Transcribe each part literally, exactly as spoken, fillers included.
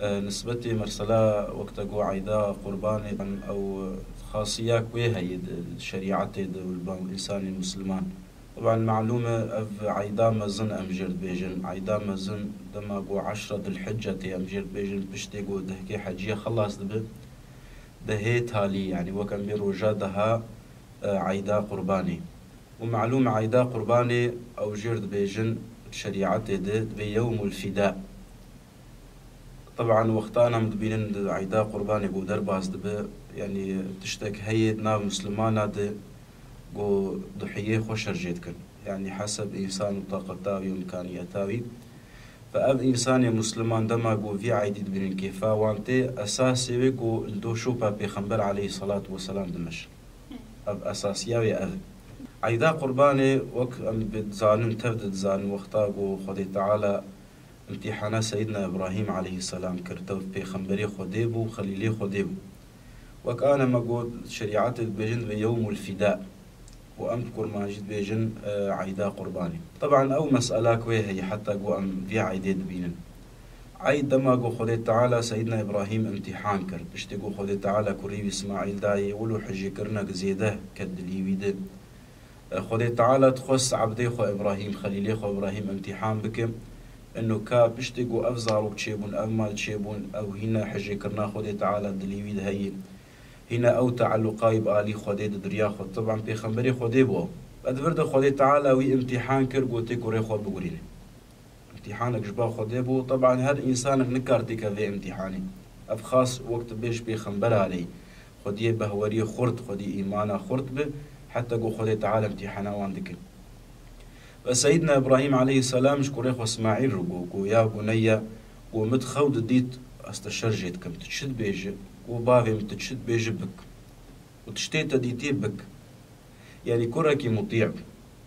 Nisbetê mesela wekta ku eyda qurbanê ew xasiyek wê heye di şerîetê de û li ba însanê misliman. Teban malûm e ev eyda mezin em jê dibêjin. Eyda mezin dema ku eşra Dilhicce tê em jê dibêjin piştê ku dehkê heciye xelas dibe. Dehê talî, yanî wek em bê roja deha, e, eyda qurbanê. Û malûm eyda qurbanê ew jê dibêjin şerîetê de dibê yewmul fida. Teban wextan em dibînin di eyda qurbanê ku derbas dibe, yanî tiştek heye di nav mislimana de ku duhiyê xwe şerjê dikin. Yanî heseb însan û taqeta wî û îmkaniyeta wî. Fe ev însanê misliman dema ku vî eydî dibînin kêfa wan tê, esasê wê ku li do şopa Pêxember aleyhisselatu vesselam dimeşin. Ev esasiya wê ev e. Eyda qurbanê wek em bi dizanin, tev de dizanin wexta ku Xwedê Teala îmtîhana Seyyidina Îbrahîm aleyhisselam kir, tev pêxemberê Xwedê bû, xelîlê Xwedê bû. Wek ana me got, şerîetê dibêjin dibê yewmul fida. Û em bi kurmancî dibêjin, e, eyda qurbanê. Teban ew meselak wê heye heta ku em vî eydê dibînin. Eyd dema ku Xwedê Teala Seyyidina Îbrahîm îmtîhan kir. Piştî ku Xwedê Teala kurî wî Îsmaîl dayê, wilo hejêkirinek zêde ket dilî wî de. Xwedê Teala dixwest ebdê xwe Îbrahîm, xelîlê xwe Îbrahîm îmtîhan bike. Ino ka piştê ku ev zarok çêbûn, ev mal çêbûn, ew hîne hejêkirina Xwedê Teala dilî wî de heye. Hîne ew tealluqa wî bi alî Xwedê di diriya xwe. Teban pêxemberê Xwedê bû ew. Ve di vir de Xwedê Teala wî îmtîhan kir, gotê kurê xwe bigurîne. Îmtîhanek ji ba Xwedê bû. Teban her însanek nikar têke vê îmtîhanê. Ev xas wek tu bêj pêxember aleyh. Xwediyê behweriyê xurt, xwediyê îmana xurt bi, heta ku Xwedê Teala îmtîhana wan dike. Ve Seyyidina Îbrahîm aleyhisselam ji kurê xwe Îsmaîl re got, got, "Ya buneyye, got, min xew de dît, ez te şerjê dikim. Tu çi dibêjî?" Got, "Bavê min, tu çi dibêjî bik. Û tiştê te dîtî bik." Yanî kurekî mutî bû.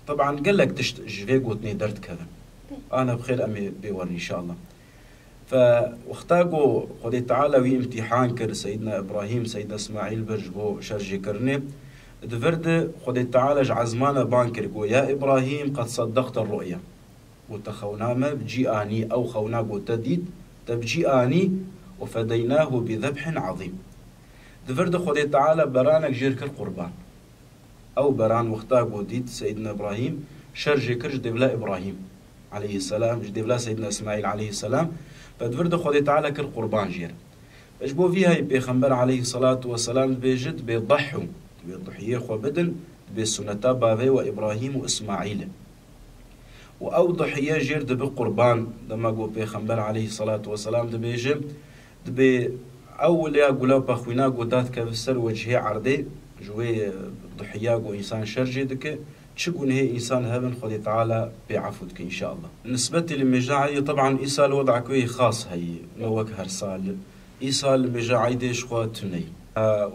Teban gelek tişt ji vê gotinê derdikevin. Ana bi xêr em ê pê werin înşallah. Fe wexta ku Xwedê Teala wî îmtîhan kir, Seyyidina Îbrahîm, Seyyidina Îsmaîl bir ji bo şerjêkirinê, di vir de Xwedê Teala ji ezmana ban kir, got, "Ya Îbrahîm, qed seddaqte ru'ya." Got, "Te xewna me bi cî anî, ew xewna ku te dît, te bi cî anî, û fedeynahu bi zebhin azîm." Di vir de Xwedê Teala beranek jêr kir qurban. Ew beran wexta ku dît Seyyidina Îbrahîm, şerjê kir ji dêvla Îbrahîm aleyhisselam, ji dêvla Seyyidina Îsmaîl aleyhisselam, ve di vir de Xwedê Teala kir qurban jêr. Ve ji bo vî heyî Pêxember aleyhisselatu vesselam dibêje, dibê dehû, dibê duhiyê xwe bidin, dibê sunneta bavê we Îbrahîm û Îsmaîl e. Û ew duhiye jêr dibe qurban, dema ku Pêxember aleyhisselatu vesselam dibêje, dibê ew wiliya gulapa xwîna ku dadikeve ser wecihê erdê, ji wê duhiya ku însan şerjê dike, çi gunehê însan hebin Xwedê Teala pê efû dike înşallah. Nisbetî li mêja eydê, teban îsal wedek wê xas heye, ne wek her sal. Îsal li mêja eydê ji xwe tune ye.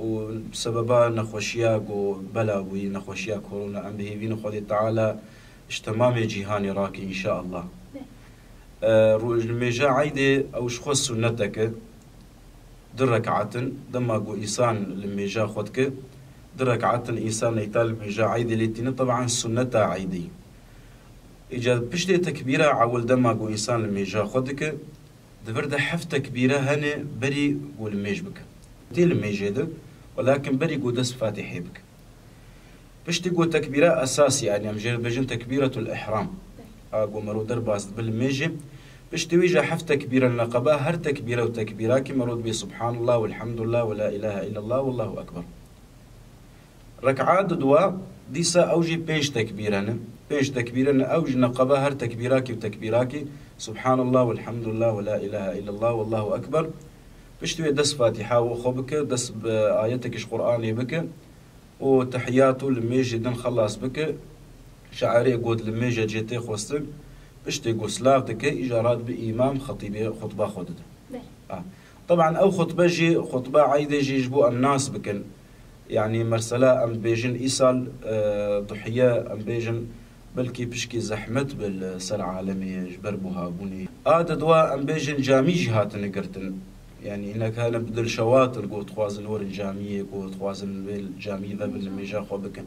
Û sebeba nexweşiya ku bela bûyî, nexweşiya korona, em bi hêvî ne Xwedê Teala ji temamê cîhanê rake înşallah. E, roj li mêja eydê ew ji xwe sunnetek e. Du rekatin, dema ku însan li mêja xwe dike, du rekatin însan neyta li mêja eydê lê tîne, teban sunneta eydê. Îca piştê tekbîra ewil dema ku însan li mêja xwe dike, di vir de heft tekbîre hene berî ku li mêj bike. Tê li mêjê de, welakin berî ku dest Fatihê bike. Piştî ku tekbîra esasî, yanî em jê re dibêjin tekbîretul ihram, a ku mero derbas dibe li mêjê, piştî wî jî heft tekbîre li neqeba her tekbîre û tekbîrakî mero dibê Subhanallah, Welhamdulillah, Wela ilahe illallah, Wallahu Ekber. Reka di dua, dîsa ew jî pênc tekbîre ne. Pênc tekbîre ne, ew jî neqeba her tekbîrakî û tekbîrakî, Subhanallah, Welhamdulillah, Wela ilahe illallah, Wallahu Ekber. Piştî wê dest Fatiha û xwe bike, dest bi ayetekî ji Qur'anê bike. û tehiyatû li mêjê din xelas bike, şairê got li mêje cê tê xwestin, piştê ku silav dike, îja radibe îmam xetîbê xutba xwe dide. Belê. A. Teban ew xutbe jî, xutba eydê jî ji bo em nas bikin. Yanî mesela em bêjin îsal, e, duhiye em bêjin, belkî pişkî zehmet bi li ser alemê ji ber buhabûnê. A di dua em bêjin camî jî hatine girtin. Yanî hinek hene bi dilşewat in ku dixwazin werin camiyê, ku dixwazin wê camî vebin li mêja xwe bikin.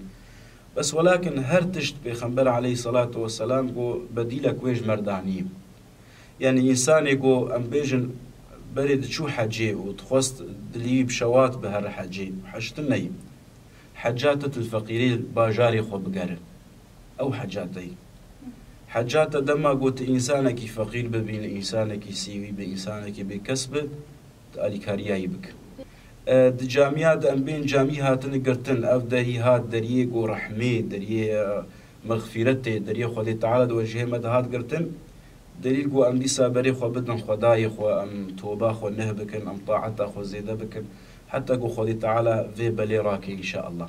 Bes welakin her tişt Pêxember aleyhisselatu vesselam ku bedîlek wê ji me re danî. Yanî însanê ku em bêjin Berê diçû hecê û dixwest dilî wî bi şewat bi here hecê û heştin neyî. Hecate tu feqîrê bajarê xwe bigere. Ew hecate yî. Hecate dema ku tu însanekî feqîr bibîne, însanekî sîwî be, însanekî bêkes be, tu alîkariya yî bike. E, di camiya de em bên camî hatine girtin, ev derî hat deriyê ku rehmê, deriyê, e, mexfîretê, deriyê Xwedê Teala di wecihê me de hat girtin. Delîl ku em dîsa berê xwe bidin Xwedayê xwe, em toba xwe nih bikin, em taeta xwe zêde bikin, heta ku Xwedê Teala vê belê rake, înşeallah.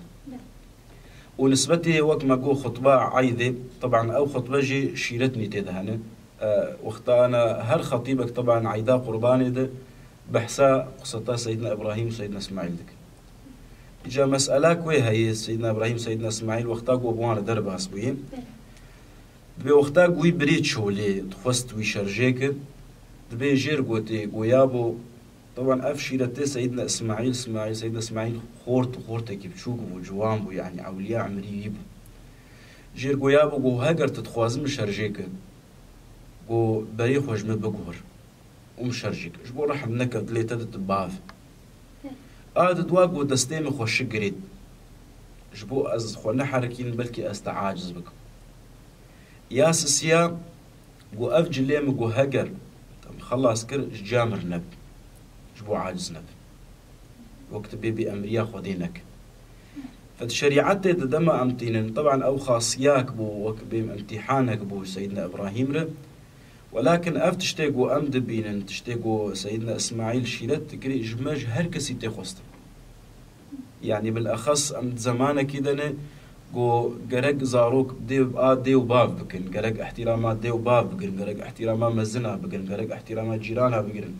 Û nisbetê wek me got xutba eydê, teban ew xutbe jî şîretnî tê de hene. E, wexta ana her xetîbek teban eyda qurbanê de behsa qiseta Seydina Îbrahîm û Seydina Îsmaîl dike. Îca mesela ku heye, Seydina Îbrahîm, Seydina Îsmaîl wexta ku bi wan re derbas bûye, dibê wexta ku wî birê çolê dixwest wî şerjê kir, dibê jêr gotê, goya bo, teban ev şîretê Seydina Îsmaîl, Îsmaîl, Seydina Îsmaîl xort, xortekî biçûk bû, ciwan bû, yanî ewliya emrî wî bû. Jêr goya bo, go heger tu dixwazim min şerjê kir, go berê xwe ji min biguhir. Û min şerjê kir. Ji bo rehm neke dilê te de tu bav. A di dua ku destê min xweşik girêt. Ji bo ez xwe neherikînim, belkî ez te aciz bikim. Ya sisiya ku ev cilê min ku heger te min xelas kir, ji ciya min neb. Ji bo aciz neb. Wek tu bê bêemriya Xwedê neke. Fe di şerîetê de dema em tînin, teban ew xasiyak bû, wek bêm imtîhanek bû Seydina Îbrahîm re. Welakin ev tiştê ku em dibînin, tiştê ku Seydina Îsmaîl şîret dikirî, ji me ji her kesî tê xwestin. Yanî bilexes em di zemanekî de ne ku gerek zarok dê, a dê û bav bikin, gerek ihtirama dê û bav bigirin, gerek ihtirama mezina bigirin, gerek ihtirama cîrana bigirin.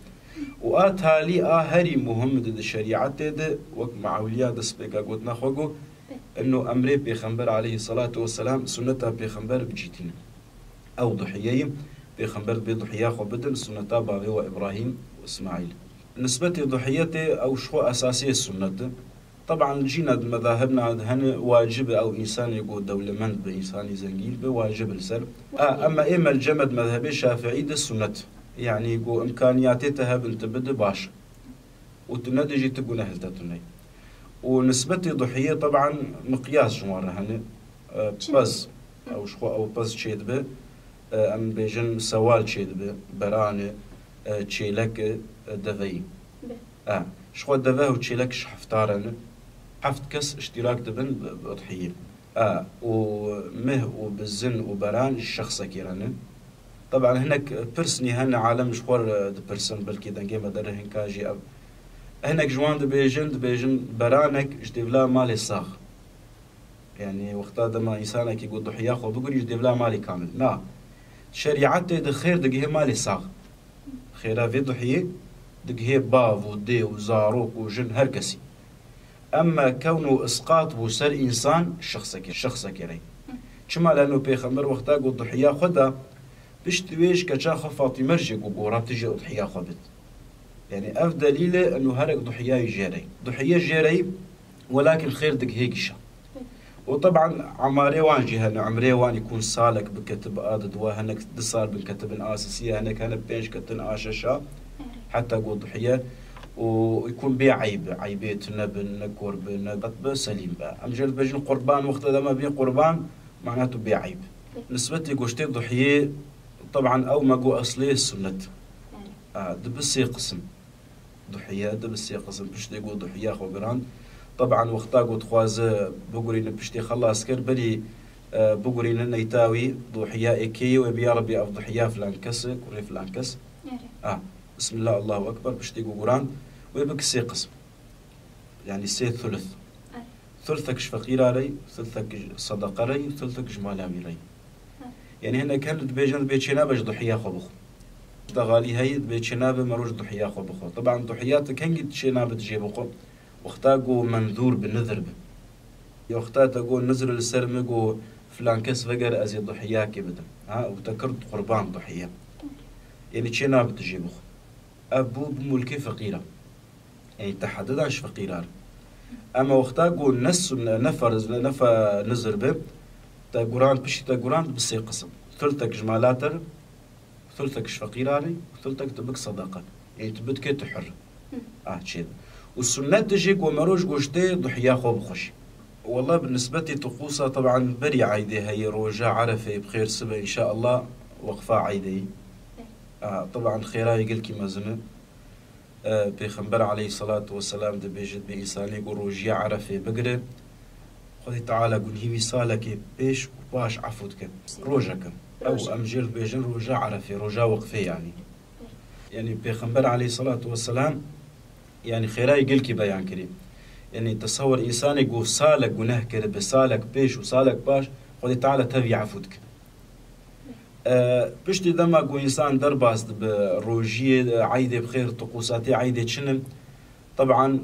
Û a talî a herî muhim di, di şerîetê de, wek me ewliya destpêka gotina xwe got, ino emrê Pêxember aleyhisselatu vesselam, sunneta Pêxember bi cî tînin. Ew duhiyeyê, Pêxember dibê duhiya xwe bidin, sunneta bavê we Îbrahîm û Îsmaîl. Nisbetê duhiyetê ew ji xwe esasiyê sunnet e. Teban li cîna di medahibna de hene wacib e ew însanê ku dewlemend be, însanî zengîn be, wacib e li ser. A, ema ê melcemed mezhebê Şafiî de sunnet. Yanî ku imkaniyatê te hebin tu bide baş. Û tu nedijî tu guneh li te tune. Û nisbetê duhiyê teban miqyas ji wan re hene. E, Çi? Pez. Hı. Ew ji xwe ew pez çêdibe. E, em bêjin sewal çêdibe. Beran e, e, çêlek e, e, deveyî. Be. E, ji xwe deve û çêlek ji hefta re ne. Heft kes îştîrak dibin bi, bi udhiyê. E, û mih û bizin û beran ji şexsekê re ne. Teban hinek pirsnî hene alem ji xwe re dipirsin, belkî dengê me derê hinka jî ev. Hinek ji wan dibêjin, dibêjin beranek ji dêvla malê sax. Yanî wexta dema însanekî ku duhiya xwe bigurî ji dêvla malê kamil. Na. Şerîetê de xêr digihê malê sax. Xêra vê duhiyê digihê bav û dê û zarok û jin her kesî. Ema kewn û isqat bû ser însan şexsekê, şexsekê rey. Çima leno Pêxember wexta ku duhiya xwe da, pişt wê ji keça xwe Fatîme re jê ku gora tu jê udhiya xwe bit. Yanî ev delîl e, eno herek duhiya wî jê rey. Duhiye jê rey, welakin xêr digihê gişa. Û teban emarê wan jî hene, emrê wan î kun salek biketib a di dua, hinek di sal bin ketibin a sisiye, hinek hene pênc ketin a şeşa, heta ku duhiye. Û î kun bê eyb, eybê tune bin, ne kor bin, ne qet bi selîm be. Em jê dibêjin qurban, wexta dema bê qurban, mana tu bê eyb. Nisbetê goştê duhiyê, teban ew me got eslê sunnet. A, dibi sê qisim. Duhiye, dibi sê qisim piştê ku duhiya xwe girand. Teban wexta ku dixwaze bigurîne piştê xelas kir, berî, e, bigurîne neyta wî duhiya êkê ye, wê bi ya Rebî ev duhiya filan kes e, kurê filan kes. Erê. A, Bismillah, Allahu Ekber, piştê ku gurand, wê bike sê qisim. Yanî sê thuluth. Erê. Thulthek ji feqîra rey, thulthek ji sedeqe rey, thulthek ji mala wî rey. Yanî hinek hene dibêjin dibê çênabe ji duhiya xwe bixwe. Dexalî heye dibê çênabe mero ji duhiya xwe bixwe. Teban duhiya tu kengî çênabe tu jê bixwe? Wexta ku menzûr bi nizir bi. Ya wexta te got nizir li ser min got filan kes veger ez ê duhiyakê bidim. Ha, û te kir qurban duhiye. Yanî çênabe tu jê bixwe. Ev bû bi mulkê feqîra. Ey, te hedidan ji feqîran. Ema wexta ku ne sunne, ne ferz, ne, ne fe-, nizir be, te guran, piştî te guran bi sê qisim. Thulthek ji mala te re, thulthek ji feqîran re, thulthek tu bik sedeqe. Ê tu bidikê tu hir. Ah, çê. Û sunnet jî ku mero ji goştê duhiya xwe bixweşî. Walla bi nisbetî tuqûsa, teban berî eydê heye, roja Erefê bi xêr sibe înşallah weqfa eydê yî. Ah, teban xêra wê gelkî mezin e. Eh, Pêxember aleyhissalatu vesselam dibêje, bi însanê ku rojiya Erefê bigire, Xwedê Teala gunhî wî salekê pêş û paş efû dike. Rojeke. Ew em jê dibêjin roja Erefê, roja weqfê yanî. Yanî Pêxember aleyhissalatu vesselam, yanî xêrayê gelkî beyan kirî. Yanî tesewwer însanê ku salek guneh kiribe, salek pêş û salek paş, Xwedê Teala tevî efû dike. E, piştî dema ku însan derbas dibe, rojiyê, e, eydê bi xêr, tuqûsatê eydê çin in, teban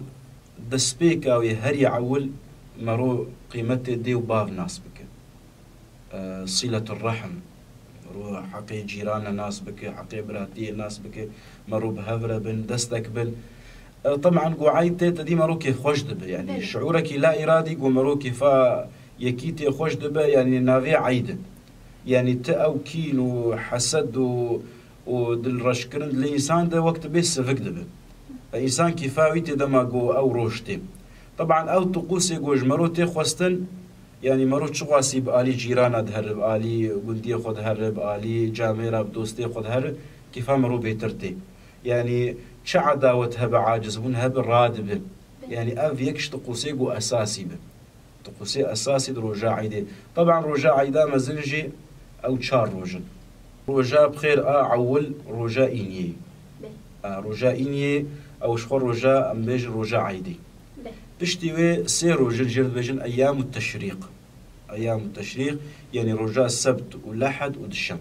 destpêka wê herî ewil mero qîmetê dê û bav nas bike. E, sîletur rehm, mero heqê cîrana nas bike, heqê biratiyê nas bike, mero bi hev re bin, destek bin. E, teban ku eyd tê, te dî mero kêfxweş dibe. Yanî şiûrekî la îradî ku mero kêfa yekî tê xweş dibe, yanî navê eyd e. Yanî ti ew kîn û hesed û, û dilreşkirin dilê însan de wek tu bê sivik dibe. E, însan kîfa wî tê dema ku ew roj tê. Teban ew tuqûsê ku ji mero tê xwestin, yanî mero çiqasî bi alî cîrana dihere, bi alî gundiyê xwe dihere, bi alî camêra, bi dostê xwe dihere, kîfa mero bêtir tê. Yanî çi edawet hebe, acizbûn hebe, radibe. Yanî ev yek ji tuqûsê ku esasî be. Tuqûsê esasî di roja eydê. Teban roja eyda mezin jî ew çar roj in. Roja bi xêr a ewil roja îniyê. A, roja îniyê ew ji xwe roja, em bêjin roja eydê. Piştî wê sê roj in, jê dibêjin eyyam û teşrîq. Eyyam û teşrîq, yanî roja sebt û lehad û dişem.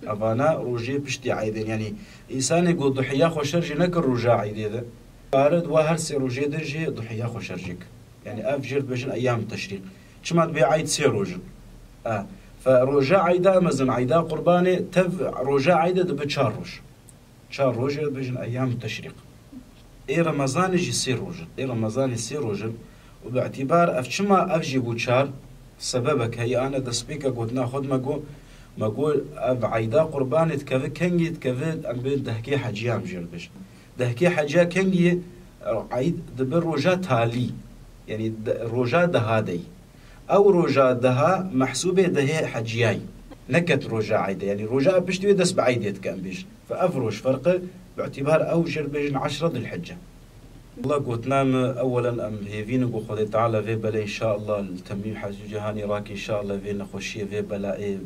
Evana rojê piştî eydên. Yanî însanê ku duhiya xwe şer jî nekir roja eydê de, kare di wa her sê rojê de jî duhiya xwe şer jê kir. Yanî ev jê dibêjin eyyam teşrîq. Çima dibê eyd sê roj in? E, fe roja eyda mezin, eyda qurbanê, tev roja eydê dibe çar roj. Çar roj ê dibêjin eyyam teşrîq. Ê Remezanê jî sê roj in. Ê Remezanê sê roj in û bi îtîbar ev çima ev jî bû çar, sebebek heye, ane destpêka gotina xwe de me got, me got ev eyda qurbanê dikeve kengî, dikeve em bê dehkê heciya em jê dibêjin. Dehkê heciya kengî ye, eyd dibe roja talî, yanî de-, roja deha de yî. Ew roja deha mehsûbê dehê heciyayî. Neket roja eydê. Yanî roja piştî wê dest bi eydê dike em bêjin. Fe ev roj ferq e, bi îtîbar ew jê dibêjin eşra Dilhicce. Wela gotina me, ewelen em hêvî ne ku Xwedê Teala vê belê înşallah li temîm hezî cîhanî rake, înşallah vê nexweşiyê, vê belayê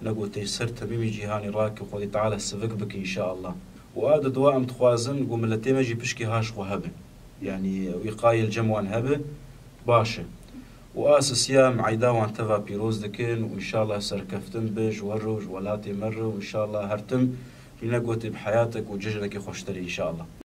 negotê ser temîmî cîhanî rake, Xwedê Teala sivik bike înşallah. Û a di dua em dixwazin ku miletê me jî pişkî haş xwe hebe. Yanî wîqayê li cem wan hebe, baş e. Û a sisiya em eyda wan teva pîroz dikin û înşallah serkeftin be ji we re û ji welatê me re û înşallah her tim, wî negotê, bi heyatek û cejnekê xweştir înşallah.